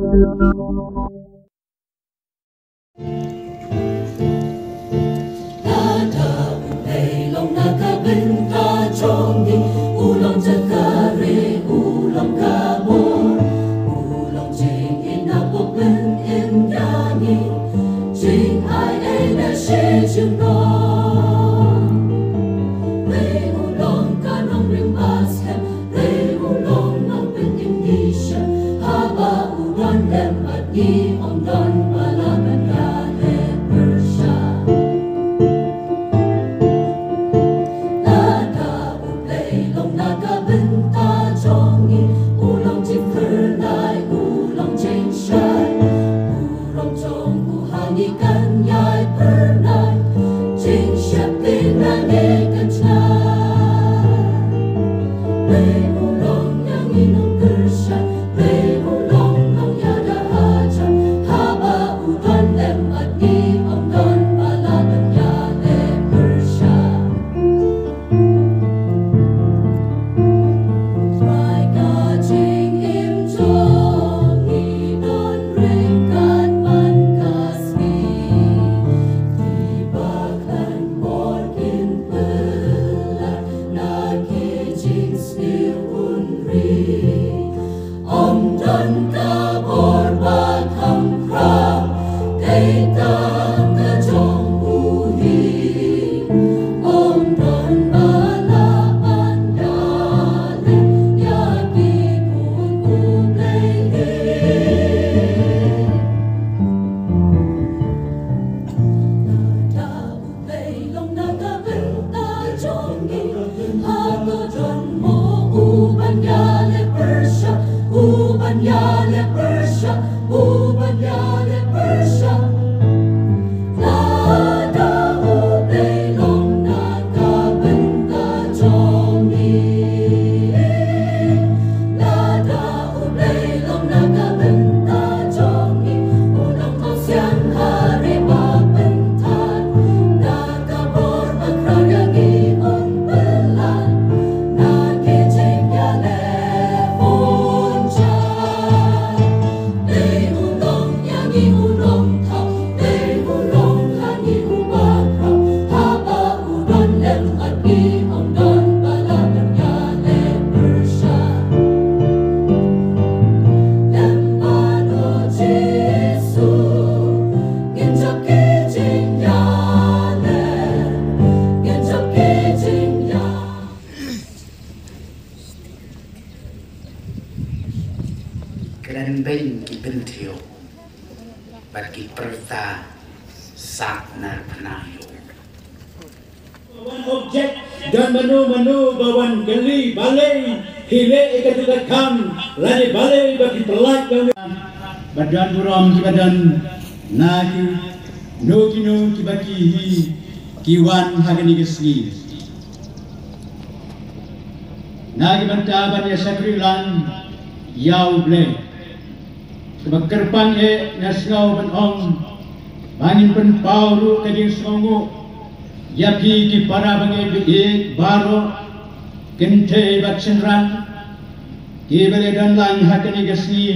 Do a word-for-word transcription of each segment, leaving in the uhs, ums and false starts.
Lada u Blei long na ka bynta jong ngi, u long jaka ri, u long ka bor, u long jingïeit na pop pyn-im ïa ngi, jingai ei na shi jingdon. Blei u long ka nongrim ba skhem, Blei u long nongpynim ngi shem, haba u don lem bad ngi, ym don ba lah ban ïaleh pyrshah. Lada u Blei long na ka bynta jong ngi, u long jingphyrnai, u long jingshai, u rong jong u ha ngi kan ïai phyrnai, jingsheptieng na ngi kan jngai. Blei u long ïa ngi nongpyrshah, Blei u long nongïada hajan, haba u don lem bad ngi, ym don ba lah ban ïaleh pyrshah. Bai ka jingim jong ngi don ryngkat man ka sngi, kiba khlaiñ bor kin pynlait na ki jingsniew un ri. Ym don ka bor ba kham khraw, dei tang ka jong u hi. Ym don ba lah ban ïaleh ïa ki khun u Blei hi. Lada u Blei long na ka bynta jong ngi, hato don mo u ban ïaleh pyrshah, u ban ïaleh pyrshah, u ban ïaleh pyrshah? Lada u Blei long na ka bynta jong ngi, lada u Blei long na ka bynta jong ngi, u long kongsian ha ri ba pynthait, na ka bor ba khraw ïa ngi un pynlait na ki jingïaleh bun jait. Dei u long ïa ngi u nongthaw, dei u long ha ngi uba khraw, haba u don lem bad ngi, ym don ba lah ban ïaleh pyrshah. Lem bad u Jisu ngin jop ki jingïaleh, ngin jop ki jingïaleh. Kren beiñ ki bynthiew bad ki pyrta sah na phna ïew. Wan objek, don mano mano ba wan kylli balei ki leh ïa katu ka kam, lane balei ba ki pyllait ka. Ba don burom kiba don na kino kino kiba ki hi ki wan ha kane ka sngi na ka bynta ban ïa shakri lang ïa U Blei. Kaba kyrpang eh nga sngew ban ong ba ngin pynpaw ruh ka jingsngewnguh ïa phi ki para bangeit ba ïeit baroh, kynthei bad shynrang, kiba la don lang ha kane ka sngi,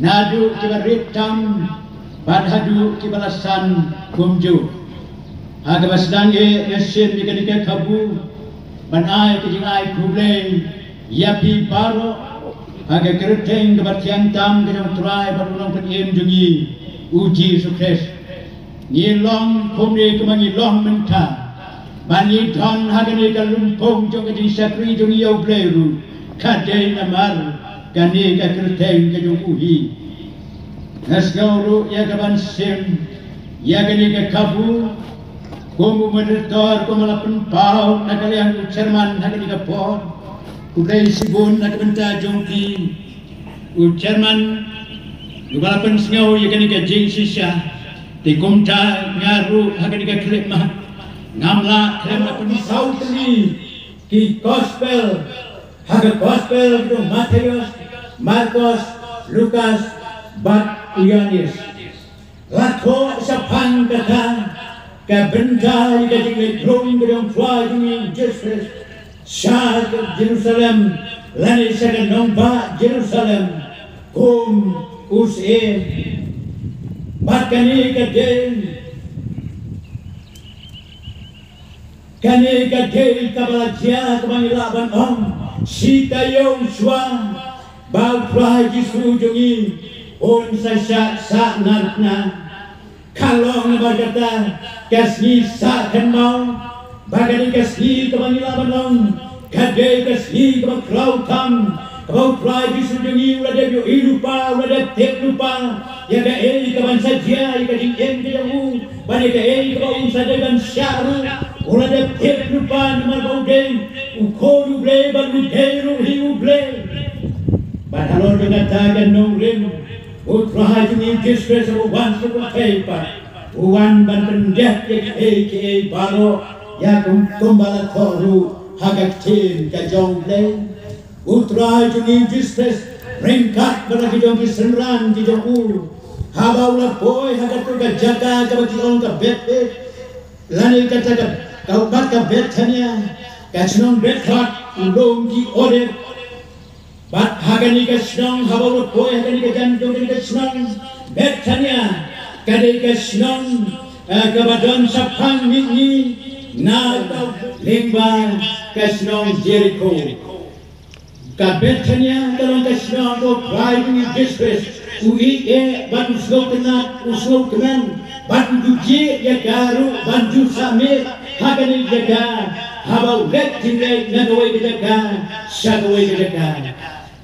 naduh kiba rit tam bad haduh kiba la san kumjuh. Ha kaba sdang eh nga shim ïa kane ka kabu ban ai ka jingai khublei ïa phi baroh ha ka kyrteng kaba thiang tam ka jong U Trai bad U Nongpynim jong ngi U Jisu Khrist. Ngi long kumne kumba ngi long mynta, ba ngi don ha kane ka lympung jong ka jingshakri jong ngi ïa U Blei ruh ka dei namar kane ka kyrteng ka jong u hi. Nga sngew ruh ïa kaban shim ïa kane ka kabu kum u moderator, kumba la pynpaw na ka liang u chairman ha kane ka por. Khublei shibun na ka bynta jong phi u chairman uba la pynsngew ïa kane ka jingshisha. Te kumta nga ruh ha kane ka khyllipmat ngam lah khlem da pynsaw tylli ki gospel, ha ka gospel jong u Mathaios, Markos, Lukas bad u Ïoannis. La thoh shaphang kata ka bynta ïa ka jingleit rung ka jong U Trai jong ngi U Jisu Khrist sha ka Jerusalem, lane sha ka nongbah Jerusalem. Kum u Syiem. Bad kane ka dei, kane ka dei kaba la jia kaba ngi lah ban ong shi taïew shuwa ba u Trai Jisu jong ngi un sa shah sahnarphna. Ka long namar kata ka sngi sah kynmaw, ba ka dei ka sngi kaba ngi lah ban ong ka dei ka sngi kaba khraw tam, kaba u Trai Jisu jong ngi u la dep ïohi lypa, u la dep tip lypa ïa kaei kaban sa jia ïa ka jingim ka jong u, bad ïa kaei kaba un sa dei ban shah ruh. U la dep tip lypa namar ba u dei u khun U Blei bad u dei ruh hi U Blei. Bad halor jong kata ka nongrim, u Trai jong ngi Jisu Khrist u wan sha pyrthei pat, u wan ban pyndep ïa kiei kiei baroh, ïa kum, kumba la thoh ruh ha ka ktien ka jong U Blei. U Trai jong ngi Jisu Khrist, ryngkat bad la ki jong ki synran ki jong u, haba u la poi ha kato ka jaka kaba ki ong ka Bethphage, lane kata ka, ka, bad ka Bethania, ka shnong Bethphage, u lum ki Olib. Bad ha kane ka shnong, haba u la poi ha kane ka jan jong kane ka shnong Bethania, ka dei ka shnong, eh, kaba don shaphang mihngi na ka lyngba ka shnong Jerikho. Ka Bethania ka long ka shnong ba u Trai jong ngi Jisu Khrist u ïeit eh bad u sngewtynnad, u sngewkmen bad u ju jied ïa ka ruh ban ju sah miet ha kane ka jaka, haba u leit jingleit na kawei ka jaka sha kawei ka jaka.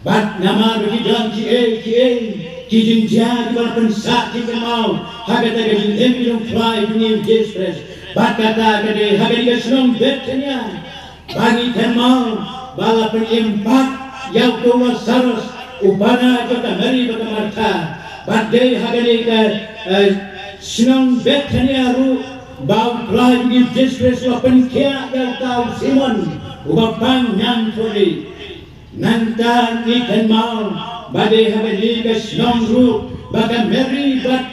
Bad namar ba ki don kiei kiei ki jingjia kiba la pynsah jingkynmaw ha kata ka jingim ka jong u Trai jong ngi Jisu Khrist. Bad kata ka dei ha kane ka shnong Bethania ba ngi kynmaw ba la pynim pat ïa uto u Lasarus, u pana jong ka Mari bad ka Martha. Bad dei ha kane ka, eh, shnong Bethania ruh ba u Trai jong ngi Jisu Khrist u la pynkhiah ïa uta u Simon uba pang ñiangthohlieh. Nangta ngi kynmaw ba dei ha kane ka shnong ruh ba ka Mari bad,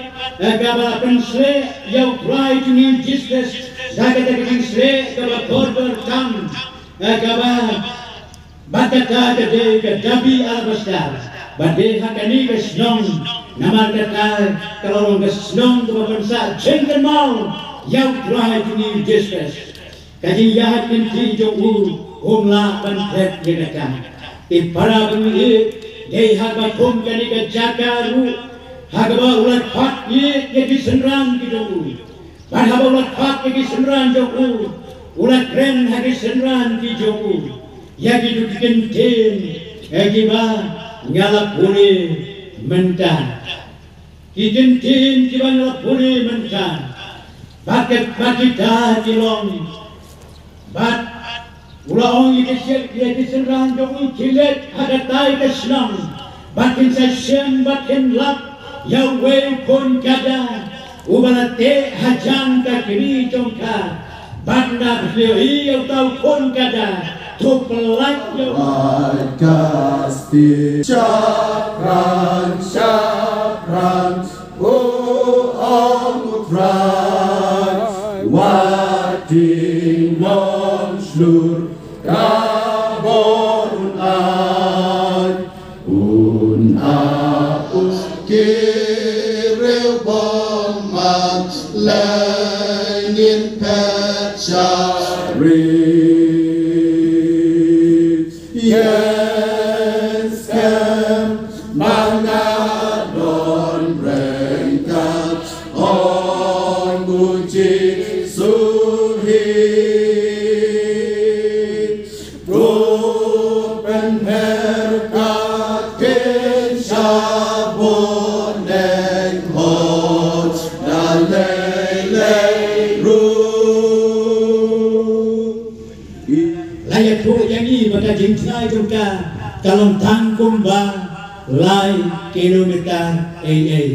eh, kaba la pynshlur ïa u Trai jong ngi Jisu Khrist da kata ka jingshlur kaba kordor tam, eh, kaba, bad kata ka dei ka dabi alabastar. Ba dei ha kane ka shnong, namar kata ka la long ka shnong kaba pynsah jingkynmaw ïa u Trai jong ngi Jisu Khrist. Ka jingïaid lynti jong u, um lah ban klet ïa kata. Te para bangeit, dei ha kaba kum kane ka jaka ruh ha kaba u la khot ïa ki synran ki jong u. Bad haba u la khot ïa ki synran jong u, u la kren ha ki synran ki jong u ïa kito ki kyntien, eh, kiba nga la pule mynta. Ki kyntien kiba nga la pule mynta, bad ki, bad kita ki long. Bad u la ong ïa ki sy-, ïa ki synran jong u, khie leit ha katai ka shnong bad kin sa shem bad kin lap ïa uwei u khun kada uba la teh hajan ka kmie jong ka. Bad ynda phi ïohi ïa uta u khun kada, to pyllait ïa u. Lait ka stie shaphrang shaphrang, o ong u Trai, wat ïeh nym shlur ka bor un ai. Un ap u ki riew bymman, lei ngin phet sha ri. Ïeng skhem ba nga don ryngkat, ong u Jisu hi. Ruh pynher ka ktien sha bneng hok da lei lei ruh. La ïathuh ïa ngi ba ka jingtnai jong ka ka long tang kumba lai kilometer ei ei.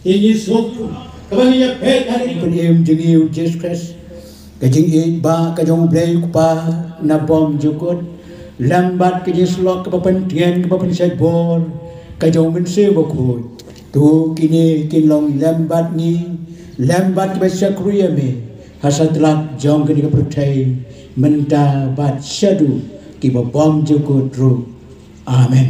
Te ngi sngewthuh kaba ngi ïa peit ha ka jingpynim jong ngi u Jisu Khrist. Ka jingïeit ba ka jong U Blei U Kpa na bymjukut, lem bad ka jingsyllok kaba pyntngen kaba pynshait bor ka jong U Mynsiem Bakhuid. To kine kin long lem bad ngi, lem bad kiba shakri ïa me ha satlak jong kane ka pyrthei, mynta bad shaduh kiba bymjukut ruh. Amen.